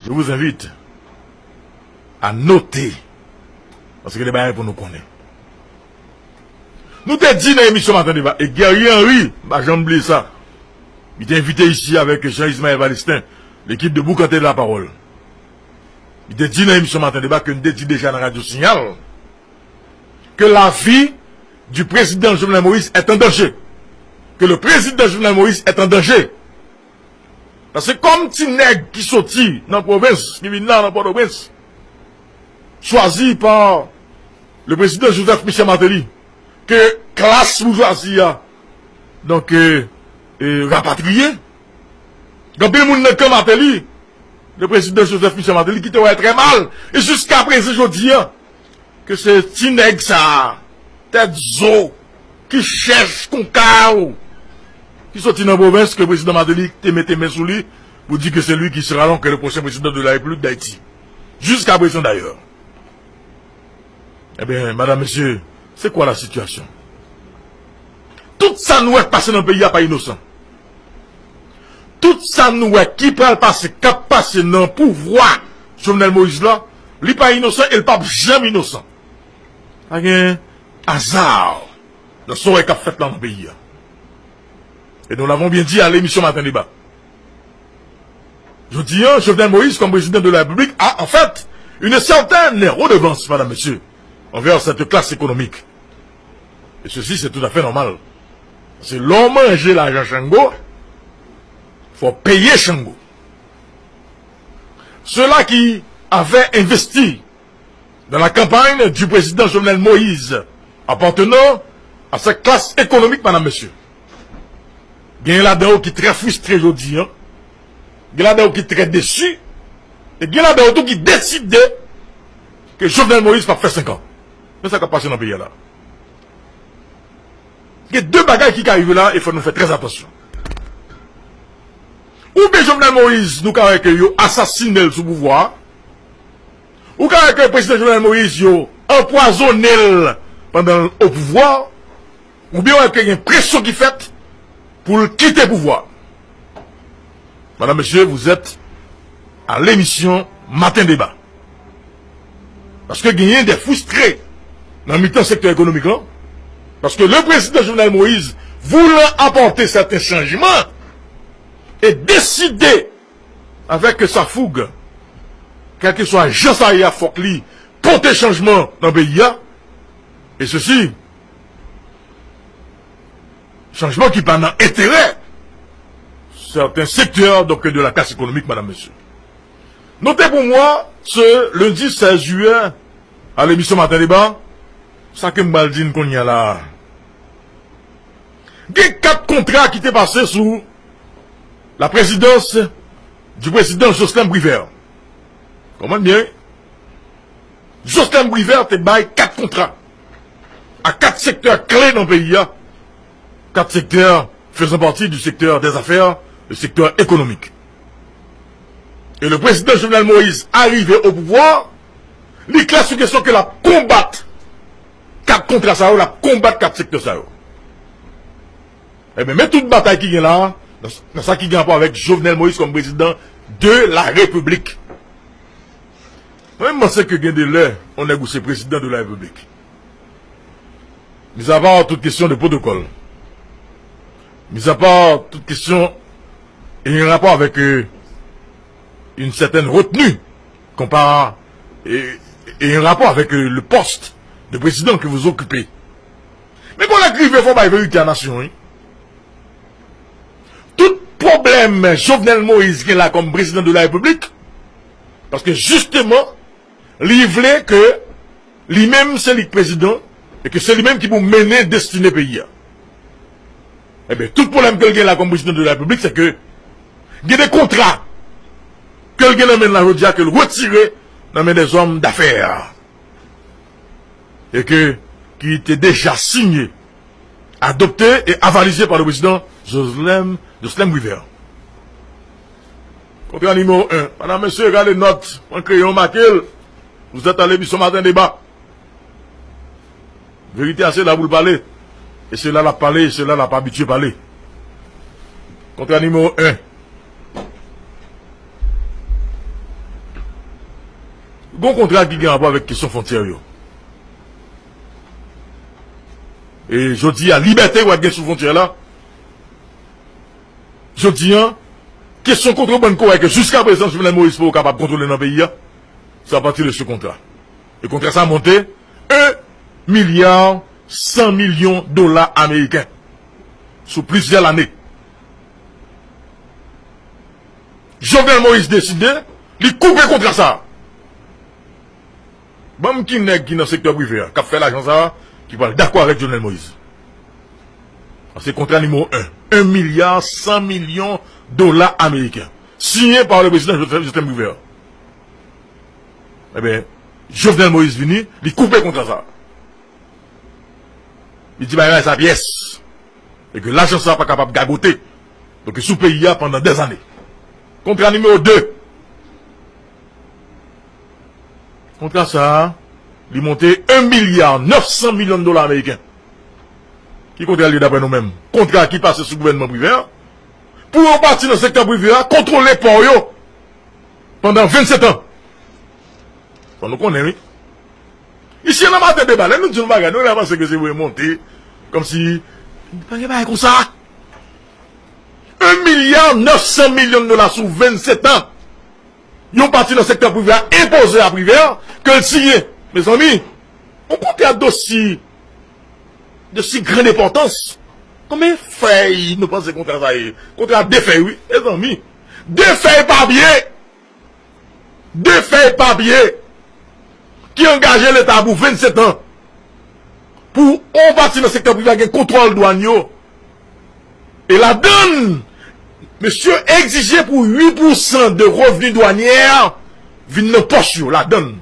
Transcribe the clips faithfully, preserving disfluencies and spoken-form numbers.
Je vous invite à noter, paske gen de bagay pou nou konnen. Nou te di nan emisyon Maten Deba, e Guerrier Henry, m pa janm bliye sa, li te envite isi avèk Jean Ismaël Palestin, l'équipe de Boukante de la Parole. Li te di nan emisyon Maten Deba ke n te di deja nan Radyo Sinyal que la vie du président Jovenel Moïse est en danger. Que le président Jovenel Moïse est en danger. Paske kòm ti nèg ki soti nan pwovens, ki vin la nan Pòtoprens, chwazi pa le président Joseph Michel Martelly, ke klas boujwazi a, donk, euh, euh, rapatriye. Gen anpil moun nan kan Martelly, le président Joseph Michel Martelly, ki te wè trè mal. E jiska prezan jodi a, ke se ti nèg sa, tèt zo, ki chèch konkaw, ki soti nan pwovens, ke prezidan Martelly te mete men sou li pou di ke se li ki sera donc le prochain président de la République d'Haïti. Jiska prezan dayè. Ebyen, madam, mesye, c'est quoi la situation? Tout sa nou wè k pase nan peyi a pa inosan. Tout sa nou wè ki pral pase, k ap pase nan pouvwa Jovenel Moïse la, li pa inosan e l p ap janm inosan. Pa gen aza nan sa w wè k ap fèt la nan peyi a. Et nous l'avons bien dit à l'émission Matin Débat. Jodi a, Jovenel Moïse, comme président de la République, a en fait une certaine redevance, madame, monsieur, envers cette classe économique. Et ceci, c'est tout à fait normal. Se lè w manje lajan Chango, fò w peye Chango. Ceux-là qui avaient investi dans la campagne du président Jovenel Moïse appartenant à cette classe économique, madame, monsieur. Gen ladan yo ki trè fristre jodi a. Gen ladan yo ki trè desi. E gen ladan yo tou ki deside ke Jovenel Moïse p ap fè senk an. Men sa k ap pase nan peyi a la. Gen de bagay ki ka rive la e fò nou fè trè atansyon. Oubyen Jovenel Moïse, nou ka wè ke yo asasinen l sou pouvwa a. Ou ka wè ke prezidan Jovenel Moïse, yo anpwazonnen l pandan l o pouvwa. Oubyen wè ke gen presyon ki fèt pou l kite pouvwa. Madame, monsieur, vous êtes à l'émission Matin Débat. Paske genyen de fristre nan mitan sektè ekonomik lan. Paske le président Jovenel Moïse, voulant apporter certains changements, e deside, avec sa fougue, kèlkeswa jan sa ye a, fòk li pote chanjman nan peyi a. E sesi, chanjman ki pa nan enterè sèten sektè, donk, de la classe économique, madame, mesye. Note pou mwen, se lendi sèz jiyè, a lemisyon Maten Deba, sa ke m pral di n kounye a la a. Gen kat kontra ki te pase sou la présidence du président Jocelerme Privert. Konprann byen, wi. Jocelerme Privert te bay kat kontra a kat sektè kle nan peyi a, kat sektè faisant partie du secteur des affaires, le secteur économique. E le président Jovenel Moïse arive o pouvwa, li klè sou kesyon ke l ap konbat kat kontra sa yo, l ap konbat kat sektè sa yo. Ebyen, men tout batay ki gen la a, nan, nan sa ki gen rapò avèk Jovenel Moïse kòm prezidan de la Repiblik. Mwen, m panse ke gen de lè, yon nèg ou se prezidan de la Repiblik. Mis à part toute question de protocole, mis à part toute question ayant rapport avec, euh, une certaine retenue, comparé, et, et un rapport avec, euh, le poste de président que vous occupez. Men kon lè k rive, fò bay verite a nasyon, wi. Tout pwoblèm Jovenel Moïse gen la kòm prezidan de la Repiblik, paske jisteman, li vle ke li menm se li k prezidan e ke se li menm ki pou mennen destine peyi a. Ebyen, tout pwoblèm ke l gen la kòm prezidan de la Repiblik, se ke gen de kontra ke l gen nan men l la jodi a, ke l retire nan men dèzòm dafè e ke, ki te deja sinye, adopté et avalisé par le président Jocelyn, Jocelyn Privert. Kontra nimewo en. Madam, mesye, gade nòt. Pran kreyon, make l. Vous êtes à l'émission Matin Débat. Verite a se la pou l pale. E se la l ap pale, e se la l ap abitye pale. Kontra nimewo en. Gon kontra ki gen rapò avèk kesyon fwontyè yo. E jodi a, libète w ap gen sou fwontyè la. Jodi a, kesyon kontrebann koway ke jiska prezan Jovenel Moïse poko kapab kontwole nan peyi a, se apati de se kontra. E kontra sa monte en milya san milyon dola ameriken sou plizyè lane. Jovenel Moïse deside, li koupe kontra sa. Ban m ki nèg ki nan sektè prive a, k ap fè lajan sa a, ki pral dakò avèk Jovenel Moïse. Se kontra nimewo en, en milya san milyon dola ameriken, siyen pa le prezidan Jovenel Moïse. Ebyen, Jovenel Moïse vini, li koupe kontra sa. Li di bagay sa pyès. E ke lajan sa pa kapab gagote. Donk, sou peyi a pandan dèzane. Kontra nimewo de. Kontra sa a, li monte en milya nèf san milyon dola ameriken. Ki kontra l ye daprè nou menm? Kontra ki pase sou gouvènman prive a, pou yon pati nan sektè prive a kontwole pò yo pandan vennsentan. Fò nou konnen, wi. Isi nan Maten Deba, lè nou di yon bagay, nou la panse ke se vre monte, kòmsi, pa gen bagay konsa. En milya nèf san milyon dola sou vennsentan. Yon pati nan sektè prive a enpoze a Privert ke l siyen. Mezanmi, yon kontra dosi, dosi grann enpòtans. Konbyen fèy nou panse kontra sa ye? Kontra de fèy, wi, mezanmi. De fèy papye! De fèy papye ki angaje Leta pou vennsentan pou yon pati nan sektè prive a gen kontwòl dwàn yo. E ladann, mesye egzije pou uit pousan de revni dwanyè vin nan pòch yo. Ladann,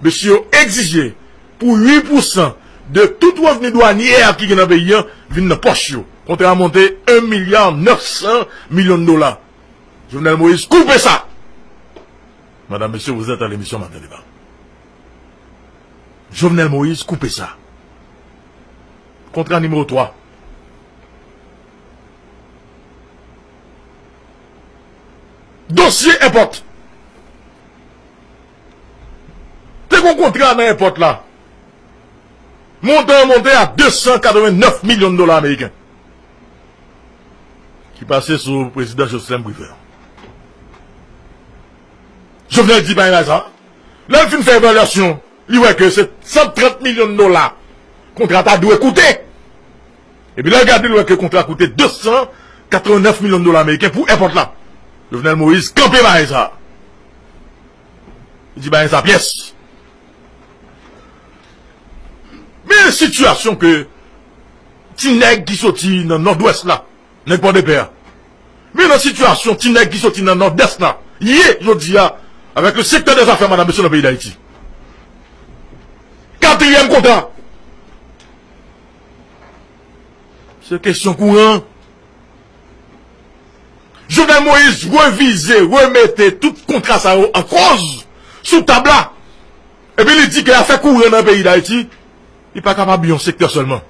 mesye egzije pou uit pousan de tout revni dwanyè ki gen nan peyi a vin nan pòch yo. Kontra a monte en milya nèf san milyon dola. Jovenel Moïse, koupe sa! Madame, Monsieur, vous êtes à l'émission Matin Débat. Jovenel Moïse, koupe sa. Kontra nimewo twa. Dosye èpòt. Te gon kontra nan èpòt la. Montan an monte a de san katreven nèf milyon dola ameriken ki pase sou prezidan Jocelyn Privert. Jovenel di pa gen lajan. Lè l fin fè evalyasyon, li wè ke se san trant milyon dola kontra ta dwe koute. Epi lè l gade, li wè ke kontra koute de san katreven nèf milyon dola ameriken pou èpòt la. Jovenel Moïse kanpe bagay sa. Li di bagay sa pyès. Men sitiyasyon ke ti nèg ki soti nan Nòdwès la, nèg Pòdepè a. Men nan sitiyasyon ti nèg ki soti nan Nòdès la ye jodi a, avèk le secteur des affaires, madame, mesye, nan peyi Dayiti. Katriyèm kontra. Se kesyon kouran. Jovenel Moïse revize, remete tout kontra sa yo an kòz sou tab la. Epi li di ke afè kouran nan peyi Dayiti, li pa kapab yon sektè sèlman.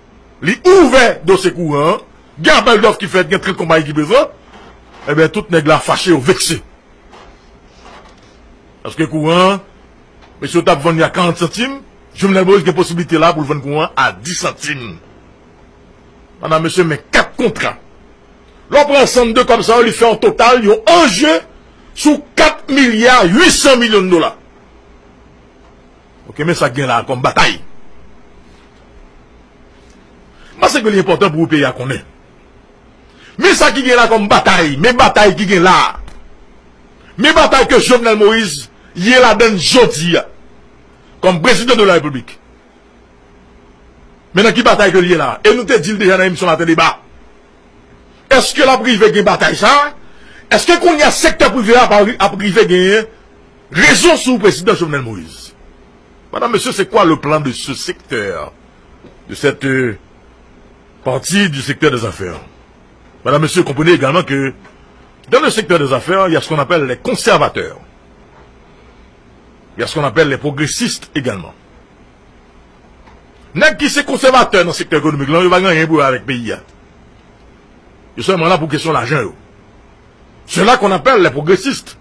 Li ouvè dosye kouran an, gen apèl dòf ki fèt, gen trant konpayi ki prezan. Ebyen, tout nèg la fache, yo vekse. Paske kouran an, mesye yo t ap vann li a karant santim, Jovenel Moïse gen posiblite la pou l vann kouran an a dis santim. Madame, mesye, men kat kontra. Lè w pran ansanm de kòb sa yo, li fè yon total, yon anje sou kat milya uit san milyon dola. Oke, men sa k gen la a kòm batay. M panse ke li enpòtan pou peyi a konnen. Men sa ki gen la kòm batay, men batay ki gen la a. Men batay ke Jovenel Moïse ye ladann jodi a, kòm prezidan de la repiblik. Men nan ki batay ke l ye la a? E nou te di l deja nan emisyon Maten Deba. Èske l ap rive gen batay sa a? Èske kounye a sektè prive a ap, ap rive genyen rezon sou prezidan Jovenel Moïse? Madame, Monsieur, c'est quoi le plan de ce secteur, de cette, euh, partie du secteur des affaires? Madame, Monsieur, comprenez également que dans le secteur des affaires, il y a ce qu'on appelle les conservateurs. Il y a ce qu'on appelle les progressistes également. Nèg ki se konsèvatè nan sektè ekonomik lan, yo pa gen anyen pou wè avèk peyi a. Yo sèlman la pou kesyon lajan yo. Ceux-là qu'on appelle les progressistes,